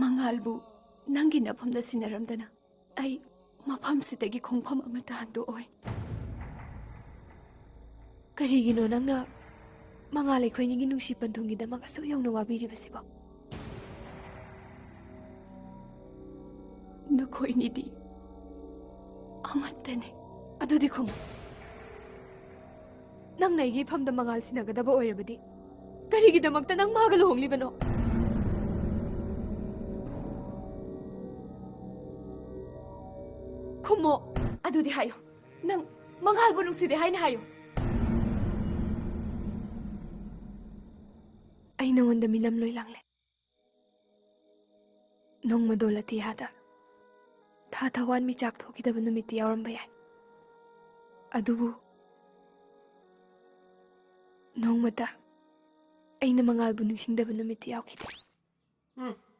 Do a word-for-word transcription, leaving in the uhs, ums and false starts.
ꯃꯉꯥꯜꯕꯨ ꯅꯪꯒꯤ ꯅꯐꯝꯗ ꯁꯤꯟꯅꯔꯝꯗꯅ ꯑꯩ ꯃꯐꯝꯁꯤꯗꯒꯤ ꯈꯣꯡꯐꯝ ꯑꯃꯠꯇ ꯍꯟꯗꯣꯛꯑꯣꯏ꯫ ꯀꯔꯤꯒꯤꯅꯣ ꯅꯪꯅ ꯃꯉꯥꯜ ꯑꯩꯈꯣꯏꯅꯤꯒꯤ ꯅꯨꯡꯁꯤ ꯄꯟꯊꯨꯡꯒꯤꯗꯃꯛ ꯑꯁꯨꯛ ꯌꯧꯅ ꯋꯥꯕꯤꯔꯤꯕꯁꯤꯕꯣ? ꯅꯈꯣꯏꯅꯤꯗꯤ ꯑꯃꯠꯇꯅꯤ꯫ ꯑꯗꯨꯗꯤ ꯈꯨꯝꯃꯨ, ꯅꯪꯅ ꯑꯩꯒꯤ ꯏꯐꯝꯗ ꯃꯉꯥꯜ ꯁꯤꯟꯅꯒꯗꯕ ꯑꯣꯏꯔꯕꯗꯤ ꯀꯔꯤꯒꯤꯗꯃꯛꯇ ꯅꯪ ꯃꯥꯒ ꯂꯨꯍꯣꯡꯂꯤꯕꯅꯣ? ꯈꯨꯝꯃꯣ꯫ ꯑꯗꯨꯗꯤ ꯍꯥꯏꯌꯣ, ꯅꯪ ꯃꯉꯥꯜꯕꯨ ꯅꯨꯡꯁꯤꯗꯦ ꯍꯥꯏꯅ ꯍꯥꯏꯌꯨ꯫ ꯑꯩ ꯅꯉꯣꯟꯗ ꯃꯤꯅꯝ ꯂꯣꯏ ꯂꯥꯡꯂꯦ꯫ ꯅꯣꯡꯃꯗꯣ ꯂꯇꯤꯌꯥꯗ ꯊꯥ ꯊꯋꯥꯟ ꯃꯤꯆꯥꯛ ꯊꯣꯛꯈꯤꯗꯕ ꯅꯨꯃꯤꯠꯇꯤ ꯌꯥꯎꯔꯝꯕ ꯌꯥꯏ, ꯑꯗꯨꯕꯨ ꯅꯣꯡꯃꯇ ꯑꯩꯅ ꯃꯉꯥꯜꯕꯨ ꯅꯤꯡꯁꯤꯡꯗꯕ ꯅꯨꯃꯤꯠꯇꯤ ꯌꯥꯎꯈꯤꯗꯦ꯫